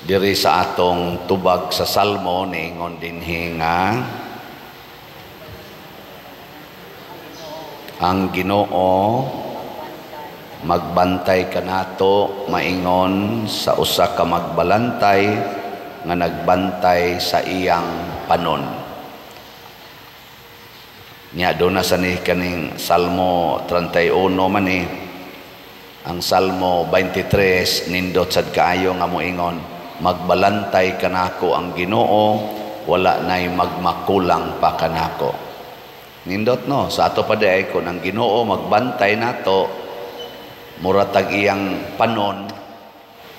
Diri sa atong tubag sa Salmo, niingon dinhi nga ang Ginoo magbantay kanato maingon sa usa ka magbalantay nga nagbantay sa iyang panon. Nya do na sa ni kaning Salmo 31 man ni ang Salmo 23, nindot sad kaayo nga moingon, "Magbalantay kanako ang Ginoo, wala nay magmakulang pa kanako." Nindot, no? Sa ato pa diay, kun ang Ginoo magbantay nato mura tag iyang panon,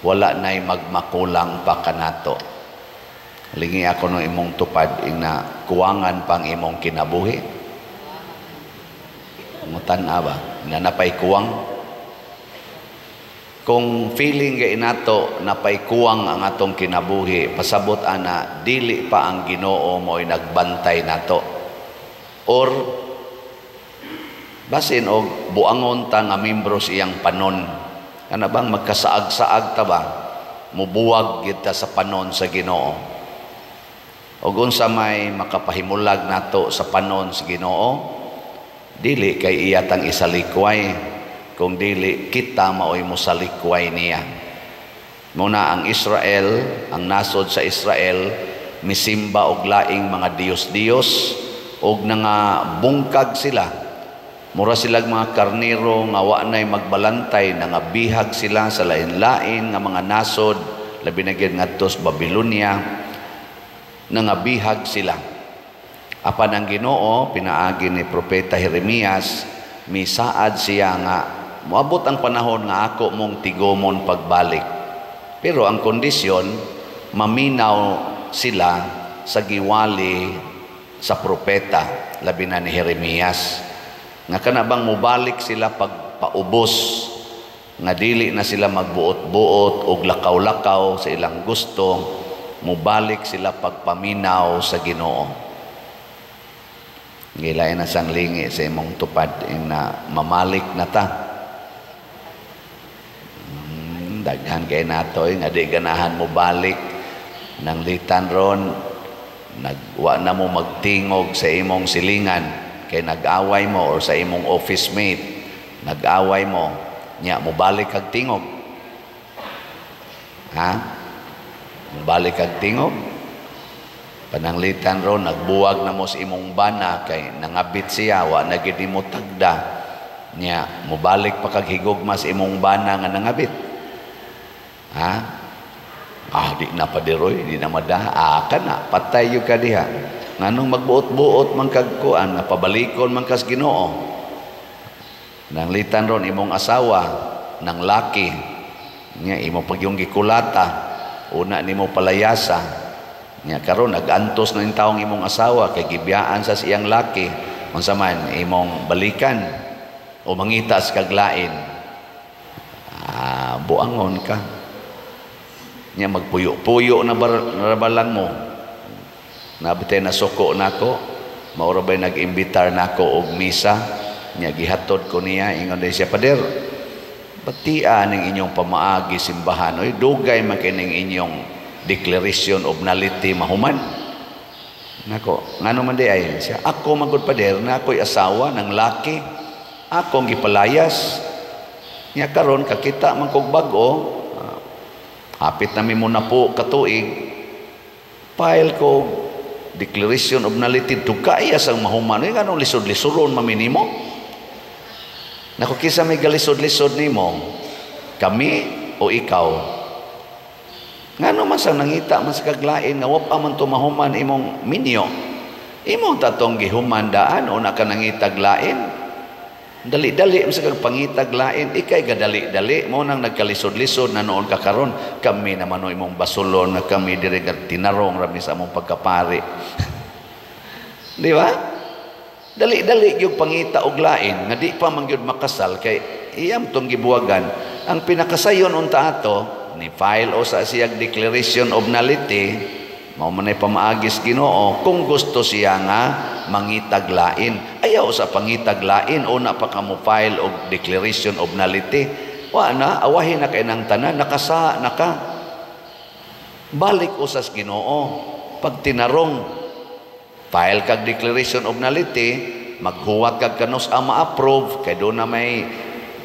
wala nay magmakulang pa kanato. Lingi ako no imong tupad ing na kuwangan pang imong kinabuhi. Mutan ba? Nga napay kuwang. Kung feeling kay nato napay kuwang ang atong kinabuhi, pasabot ana dili pa ang Ginoo mo'y nagbantay nato. Or basin og buangon ta nga membro sa iyang panon. Kana bang magkasaag-saag ta ba? Mubuwag gyud ta sa panon sa Ginoo. Og unsa may makapahimulag nato sa panon sa Ginoo? Dili kay iya tang isalikway, kung dili kita maoy mosalikway niya. Muna ang Israel, ang nasod sa Israel, misimba og laing mga diyos-diyos og nangabungkag sila. Mura silag mga karniro nga wa nay magbalantay, nangabihag sila sa lain-lain nga mga nasod, labi na gyud ngadto sa Babylonia, nangabihag sila. Apan ang Ginoo, pinaagi ni Propeta Jeremias, misaad siya nga moabot ang panahon nga ako mong tigomon pagbalik. Pero ang kondisyon, maminaw sila sa giwali sa propeta, labi na ni Jeremias. Nga kana bang mobalik sila pagpaubos, nga dili na sila magbuot-buot og lakaw-lakaw sa ilang gusto, mobalik sila pagpaminaw sa Ginoo. Gilay na sang lingi sa imong tupad na mamalik na ta. Daghan kay nato nga di ganahan mo balik nang litan ron, nagwa na mo magtingog sa imong silingan kay nag-away mo, or sa imong office mate nag-away mo, nya mo balik kag tingog, ha, mobalik kag tingog. Pananglitan ron nagbuwag na mo sa imong bana kay nangabit siya, wa na gid mo tagda, nya mobalik pa kag higugma sa imong bana nga nangabit, ha? Ah, di na padiroy, di na mada, ah, kana patay gyud ka diha. Nganong magbuot-buot man kag kuan nga pabalikon man kas Ginoo? Nanglitan ron imong asawa nang laki nya, imo pagyong gikulata, una nimo palayasa, nya karon nag-antos na taong imong asawa kay gibiyaan sa siyang laki. Unsa man imong balikan o mangita sa kaglain? Ah, buangon ka. Nya magpuyo-puyo na narabalang mo. Nabitay nasuko nako, maura bay nag-imbitar nako og misa, nya gihatod ko niya, ingon din siya, "Pader, batia ning inyong pamaagi simbahan, oy, dugay man kay ning inyong declaration of nullity mahuman." Nako, ngano man di ay siya, "Ako man gud, pader, na ako'y asawa ng laki, akong gipalayas. Nya karon kakita man kog bag-o, hapit na mi mo na po katuig, file ko declaration of nullity, dugaya sang mahuman. Uy, nganong lisod-lisoron man nimo?" Nako, kinsa may galisod-lisod nimo? Kami o ikaw? Ngano man sang nangita man sa kaglain nga wa pa man tumahuman imong minyo? Imong tatong gihuman daan o na ka nangitag lain. Dali-dali man sa kag pangitag lain, ikay gadali-dali mo nang nagkalisod-lisod na noon ka karon. Kami naman no imong basulon nga kami diri tinarong rami sa among pagkapari. Di ba? Dali-dali yung pangita og lain nga di pa man gyud makasal kay iyam tong gibuwagan. Ang pinakasayon unta ato ni file o sa siyag declaration of nullity, mao man ay pamaagis Ginoo kung gusto siya nga mangitag lain. Ayaw sa pangitag lain, una pa ka mo file og declaration of nullity. Wa na, awahin na kay nang tanan, nakasa naka. Balik usas Ginoo. Pag tinarong, file kag declaration of nullity, maghuwat kag kanus ang ma-approve, kay doon na may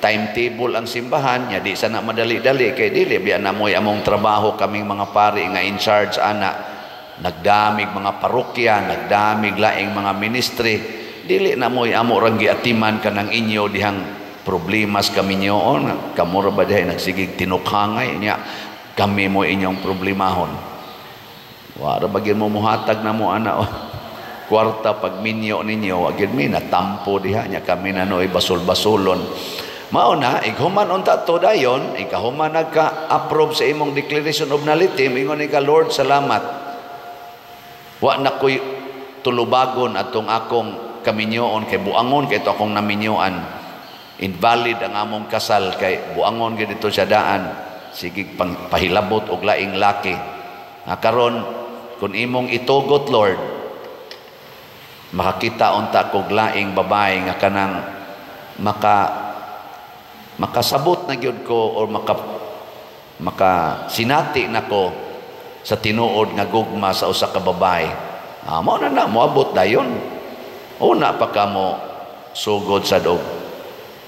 timetable ang simbahan, nya di sana madali-dali, kay dili biya na mo'y among trabaho kaming mga pari nga in charge ana. Nagdamig mga parokya, nagdamig laing mga ministry, dili na mo'y amo rang giatiman kanang inyo dihang problemas kami nyoon, kamo ra ba dihay nagsigig tinukhangay nya kami mo inyong problemahon. Wa ra ba gyud mo muhatag na mo ana kwarta pag minyo ninyo, wa gyud mi natampo diha nya kami na noy basol-basolon. Mao na ighuman unta to dayon, ikahuman nagka-approve sa imong declaration of nullity, mingon ka, "Lord, salamat. Wa na ko'y tulubagon atong akong kaminyoon kay buangon kay ito akong naminyoan. Invalid ang among kasal kay buangon gyud dito siya daan. Sige pang pahilabot og laing laki. Nga karon kung imong itugot, Lord, makakita unta kog laing babae nga kanang makasabot na gyud ko or maka sinati nako sa tinuod nga gugma sa usa ka babae." Ah, mao na na moabot dayon. Una pa ka mo sugod sa dog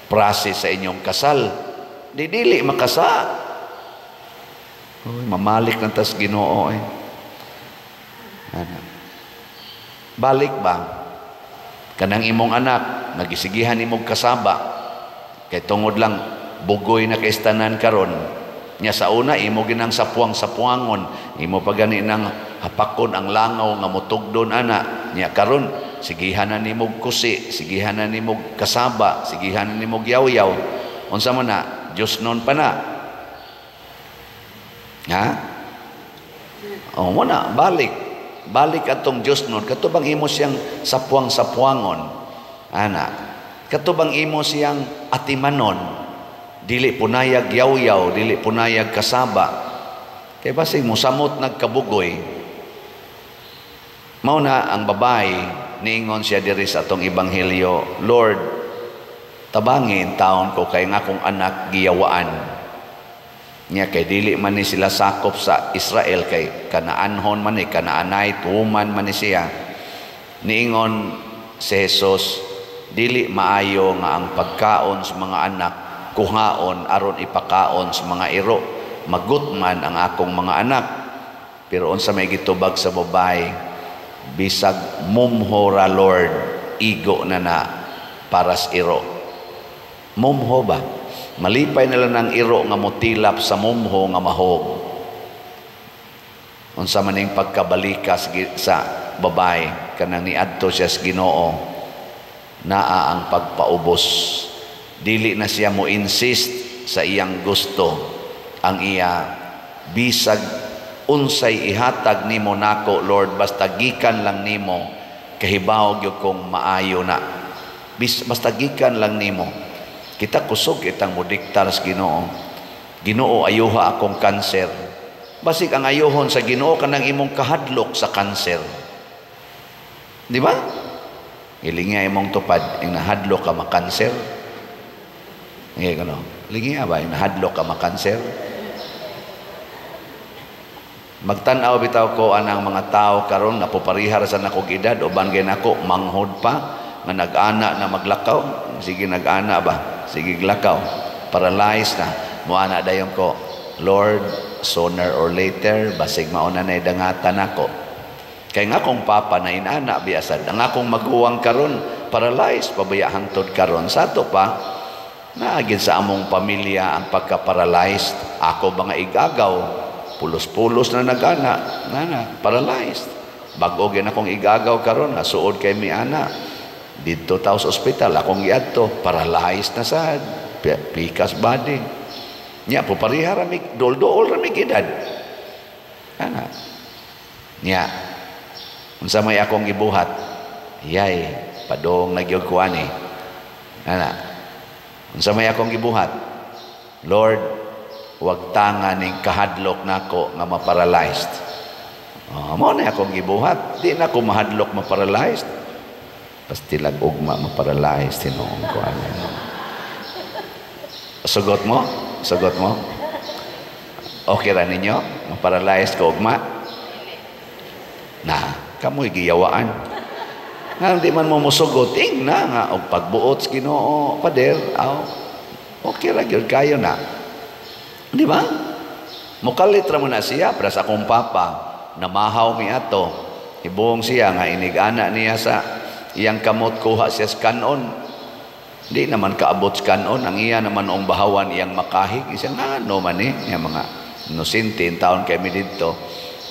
process sa inyong kasal. Di dili makasa. Uy, mamalik ng tas Ginoo eh. Ano? Balik ba? Kanang imong anak, nagisigihan imong kasaba. Kay tungod lang bugoy na kaistanan karon. Nya sa una imo ginang sapuang-sapuangon, imo pa gani nang hapakon ang langaw nga motugdon ana. Nya karon sigihan na nimo kusi, sigihan na nimo kasaba, sigihan na nimo yaw-yaw. Unsa man na? Diyos nun pa na. Ha? O mo na, balik. Balik atong Diyos nun. Kato bang imo siyang sapuang-sapuangon? Ana. Kato bang imo siyang atimanon? Dili punayag yaw-yaw, dili punayag kasaba. Kay basig mosamot nagkabugoy. Mao na ang babae, niingon siya diri sa atong ebanghelyo, "Lord, tabangin taon ko kay nga akong anak giyawaan." Nya kay dili man ni sila sakop sa Israel kay Kanaanhon man ni, Canaanite woman man ni siya. Niingon si Jesus, "Dili maayo nga ang pagkaon sa mga anak kuhaon aron ipakaon sa mga iro. Magutman ang akong mga anak." Pero unsa may gitubag sa babae? "Bisag mumho ra, Lord, igo na na para sa iro." Mumho ba? Malipay na lang ng iro nga motilap sa mumho nga mahog. Unsa man ning pagkabalikas sa babae kanang niadto siya sa Ginoo, naa ang pagpaubos. Dili na siya mo insist sa iyang gusto. Ang iya, "Bisag unsay ihatag nimo nako, Lord, basta gikan lang nimo, kahibaw gyud kong maayo na. Basta gikan lang nimo." Kita kusog itang modiktar sa Ginoo. "Ginoo, ayuha akong kanser." Basig ang ayuhon sa Ginoo kanang imong kahadlok sa kanser. Di ba? Ilinga imong tupad, ing nahadlok ka makanser. Ngayon ko no? Lingi ba, ing nahadlok ka makanser? Magtan-aw bitaw ko anang mga tao karon napupariha ra sa nakog edad uban gay nako manghod pa nga nag-ana na maglakaw. Sige nag-ana ba? Sige glakaw. Paralyzed na. Muana dayon ko, "Lord, sooner or later, basig mauna na dangatan nako." Kay nga akong papa na inana biasad. Ang akong maguwang karon paralyzed pabaya hangtod karon. Sa ato pa naagin sa among pamilya ang pagka-paralyzed. Ako ba nga igagaw, pulos-pulos na nagana, nana, paralyzed. Bag-o gyud akong igagaw karon, nasuod kay mi ana. Didto tao sa ospital, akong giadto, paralyzed na sad, pikas body. Nya po pareha ra mi, dol-dool ra mi edad. Ana. Nya unsa may akong gibuhat? Yay, padong na gyud ko ani. Ana. Unsa may akong gibuhat? "Lord, wag tanga ning kahadlok nako nga ma-paralyzed." Oh, mo na akong gibuhat. Di na ko mahadlok ma-paralyzed. Pastilag ugma ma-paralyzed tinuon ko ani. Sugot mo? Sugot mo? Okay ra ninyo? Maparalyze ko ugma? Na, kamoy giyawaan. Nga di man mo musugot, ing na nga og pagbuot sa Ginoo, pader, aw. Okay ra gyud kayo na. Di ba? Mukalit ra mo na siya para sa akong papa, namahaw mi ato. Ibuong siya nga inig-ana niya sa iyang kamot, kuha siya sa kanon. Di naman kaabot sa kanon, ang iya naman ang bahawan iyang makahig. Isa nga no man eh, nga mga inosente taon kay mi didto.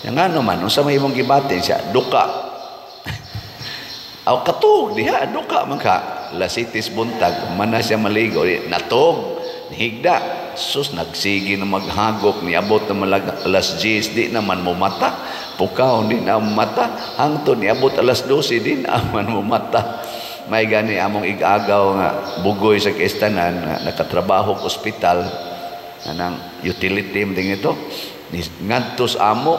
Nga no man, unsa may imong gibati siya, duka. Aw katug diha, duka man ka. Lasitis buntag, man na siya maligo, natog, higda. Sus, nagsige na maghagok, niabot na malag alas 10, di naman mo mata. Pukaw, di na mata. Hangtod niabot alas 12, di naman mo mata. May gani among igagaw nga bugoy sa kaistanan nga nakatrabaho og ospital anang utility ding ito ngadto sa amo,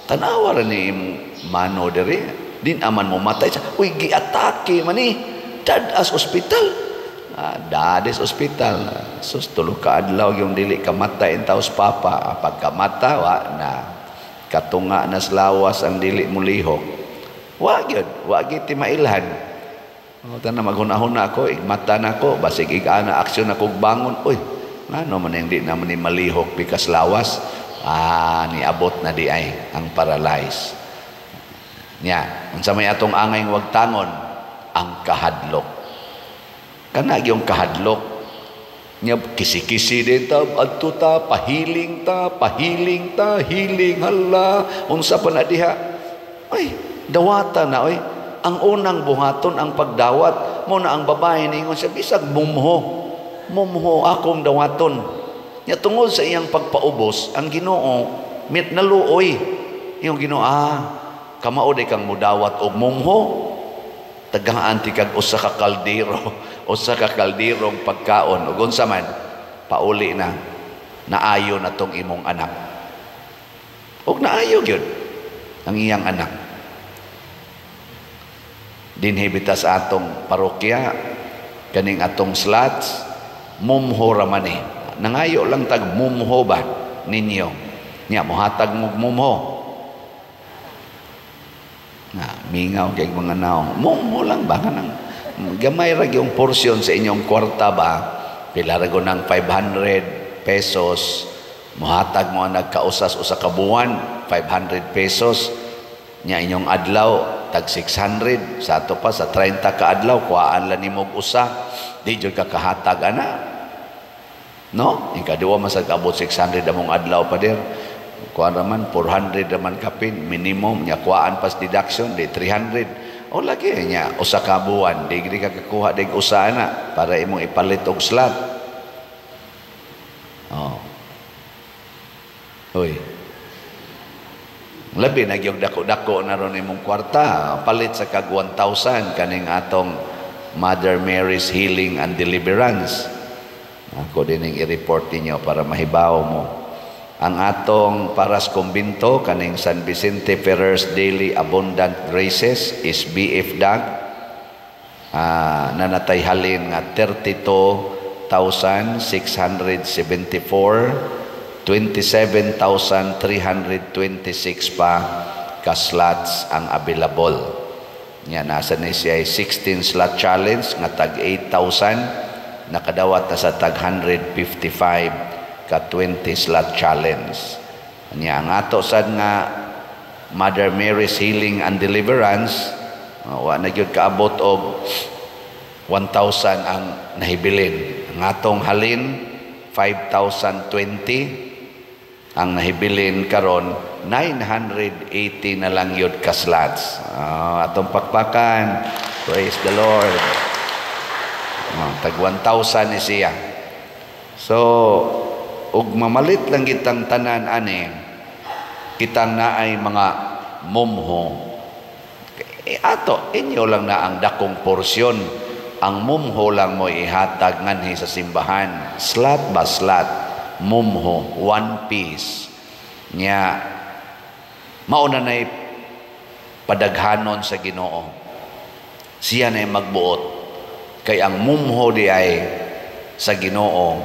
tanawa ra ni imong mano diri, din aman mo matay siya. Uy, giatake man ni dad-as ospital. Ah, dades ospital. Sus, tulo ka adlaw yung dili kamatay in taos papa. Ah, pagkamata, wa na katunga na sa lawas ang dili mo lihok. Wa gyud, wa gyud ti mailhan. O, tanan maghuna-huna ako, igmata na ako, basig igana aksyon ako bangon. Uy, ngano man hindi naman ni malihok pikas lawas? Ah, niabot na di ay ang paralyze. Nya, unsa may atong angay wagtangon? Ang kahadlok. Kana yung kahadlok. Nya kisi-kisi din ta, adto ta, pahiling ta, pahiling ta, hiling, hala, unsa pa na diha. Ay, dawata na oy. Ang unang buhaton ang pagdawat. Mo na ang babae ningon siya, bisag mumho. Mumho akong dawaton. Nya tungod sa iyang pagpaubos, ang Ginoo mit naluoy. Yung Ginoo, kamao day kang mudawat og mumho. Tagaan ti kag usa ka kaldero, usa ka kalderong pagkaon ug unsa man pauli na, naayo na tong imong anak. Ug naayo gyud ang iyang anak. Dinhi bita sa atong parokya kaning atong slots mumho ra man eh. Nangayo lang tag mumho ba ninyo. Nya mohatag mo mumho. Na mingaw kay mga naong. Mumho lang ba kanang gamay ra gyung porsyon sa inyong kwarta ba? Pila ra ng 500 pesos. Mohatag mo nagkausas usa ka buwan 500 pesos. Nya inyong adlaw tag 600 sa ato pa sa 30 ka adlaw kuhaan lang nimo usa. Di jud ka kahatag ana. No? Ikaduwa man sa kaabot 600 among adlaw pa dir. Kuan raman 400 raman kapin minimum, nya kuhaan pas deduction di 300. O lagi nya usa ka buwan di gid ka kakuha dig usa ana para imong ipalit og slot. Oh. Hoy. Labi na gyud dako-dako na ron imong kwarta, palit sa kag 1,000 kaning atong Mother Mary's Healing and Deliverance. Ako din ang i-report ninyo para mahibaw mo. Ang atong paras kumbinto kaning San Vicente Ferrer's Daily Abundant Graces is BF Dag, nanatay halin nga 32,674, 27,326 pa ka slots ang available. Nya nasa ni siya 16 slot challenge nga tag 8,000, nakadawat na sa tag 155 ka 20 slot challenge. Nya ang ato sad nga Mother Mary's Healing and Deliverance, wa na gyud kaabot og 1,000 ang nahibilin. Ang atong halin 5,020, ang nahibilin karon 980 na lang yun ka slots. Atong pakpakan. Praise the Lord. Tag 1,000 ni siya. So ug mamalit lang kitang tanan ani, kitang naay mga mumho. E, ato inyo lang na ang dakong porsyon. Ang mumho lang mo ihatag nganhi sa simbahan. Slot ba slot? Mumho, one piece. Nya mauna na'y padaghanon sa Ginoo. Siya na'y magbuot. Kay ang mumho di ay sa Ginoo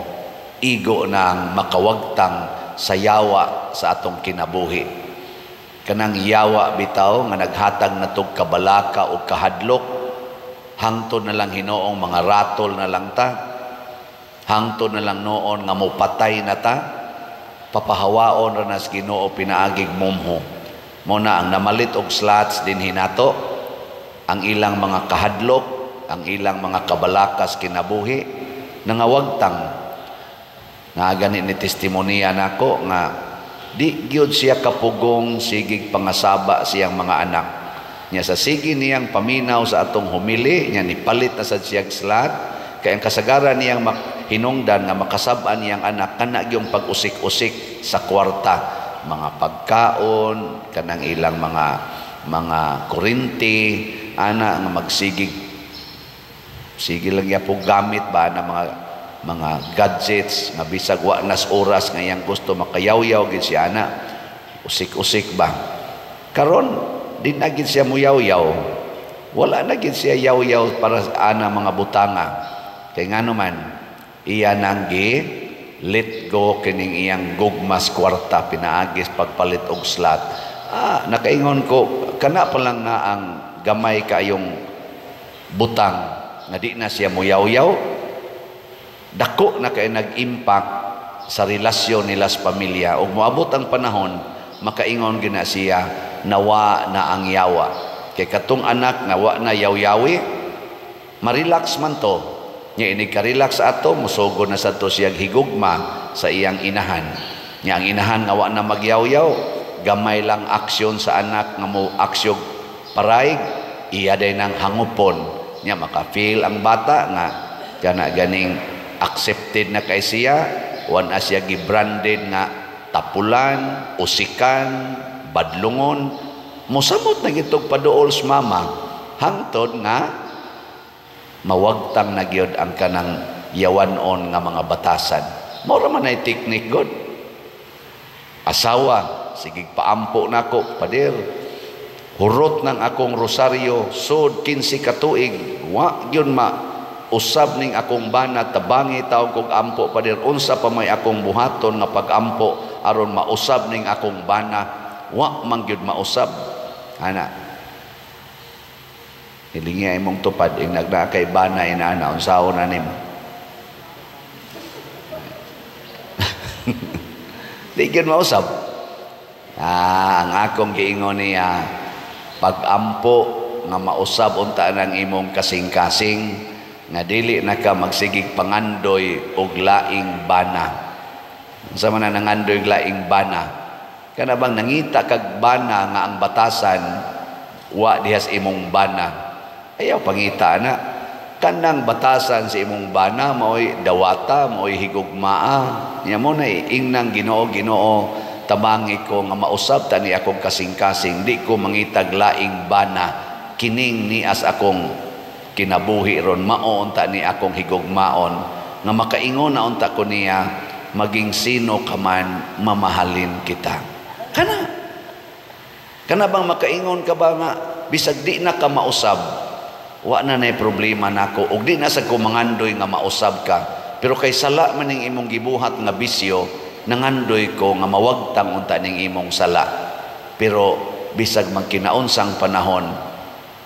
igo na ang makawagtang sa yawa sa atong kinabuhi. Kanang yawa bitaw nga naghatag natog kabalaka o kahadlok, hangtod na lang hinoong mga ratol na lang ta, hangtod na lang noon nga mopatay na ta, papahawaon ra nas Ginoo pinaagig mumho. Mo na ang namalit og slots din hinato ang ilang mga kahadlok, ang ilang mga kabalakas kinabuhi nangawagtang. Naa gani ni testimonya nako nga di gyud siya kapugong sigig pangasaba siyang mga anak nya. Sa sige niyang paminaw sa atong humili nya, nipalit na sad siyag slot, kay ang kasagaran niyang hinungdan nga makasab-an niyang anak kana gyung pag-usik-usik sa kwarta, mga pagkaon, kanang ilang mga kurinti ana, nga magsigig sige lang ya po gamit ba na mga gadgets nga bisag wa nas oras nga iyang gusto, makayawyaw gid siya ana, usik-usik ba. Karon di na gid siya muyawyaw, wala na gid siya yaw-yaw para ana mga butanga, kay ngano man iya nang gi let go kining iyang gugmas kwarta pinaagis pagpalit og slot. Ah, nakaingon ko kana pa lang nga ang gamay kayong butang nga di na siya muyawyaw, dako na kay nag-impact sa relasyon nila sa pamilya. Ug moabot ang panahon, makaingon gina siya, nawa na ang yawa, kay katong anak nga wa na yaw-yawi, marelax man to nya. Inig ka-relax ato, musugod na sad to siya higugma sa iyang inahan. Nya ang inahan nga wa na magyawyaw, gamay lang aksyon sa anak nga mo aksyon paraig, iya day nang hangupon nya. Maka-feel ang bata nga kana ganing accepted na kay siya, wa na siya gibranded nga tapulan, usikan, badlungon. Mosamot na gitog paduol sa mama hangtod nga mawagtang na gyud ang kanang yawanon nga mga batasan. Mao ra man ay technique god. Asawa, sige paampo nako, "Pader, hurot ng akong rosaryo sod 15 ka tuig, wa gyud ma usab ning akong bana. Tabangi taw kog ampo, pader. Unsa pa may akong buhaton nga pagampo aron mausab ning akong bana? Wa man gyud mausab," ana. Hilingi imong tupad ing nagna kay bana inana, unsaon na nimo? Di gyud mausab. Ah, ang akong giingon niya, pagampo nga mausab unta nang imong kasing-kasing, nga dili na ka magsigig pangandoy og laing bana. Unsa man ang nangandoy og laing bana? Kana bang nangita kag bana nga ang batasan wa dihas imong bana. Ayaw pangita na. Kanang batasan sa imong bana maoy dawata, maoy higugmaa. Nya mo na ingnang Ginoo, "Ginoo, tabangi ko nga mausab tani akong kasing-kasing, di ko mangitag laing bana, kining nias akong kinabuhi ron, mao unta ni akong higugmaon," nga makaingon na unta ko niya, "Maging sino ka man, mamahalin kita." Kana bang makaingon ka ba nga bisag di na ka mausab, wa na nay problema nako, ug di na sa ko mangandoy nga mausab ka, pero kay sala man ning imong gibuhat nga bisyo, nangandoy ko nga mawagtang unta ning imong sala, pero bisag magkinaunsang panahon,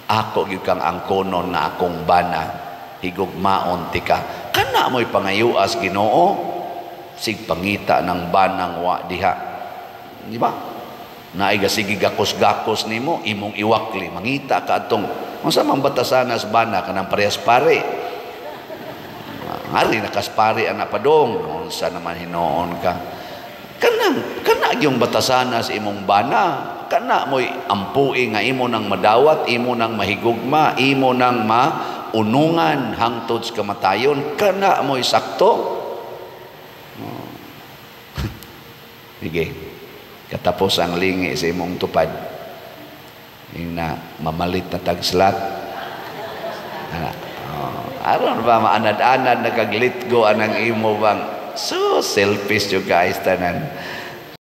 ako gyud kang angkonon nga akong bana, higugmaon tika." Kana mo'y pangayuas Ginoo, sig pangita ng banang wa diha, di ba? Naay sige gakos-gakos nimo, imong iwakli, mangita ka atong unsa man batasanas bana, kanang parehas pare. Ngari nakaspari ana padong, unsa naman hinoon ka. Kanang kana yung batasanas imong bana, kana mo'y ampui nga imo nang madawat, imo nang mahigugma, imo nang maunungan hangtod sa kamatayon, kana mo'y sakto. Oh. Sige. Katapos ang lingi sa imong tupad. Yung na mamalit na tag-slot. Ana. Oh, aron ba maanad-anad, nakag-let go anang imo bang so selfish you guys tanan.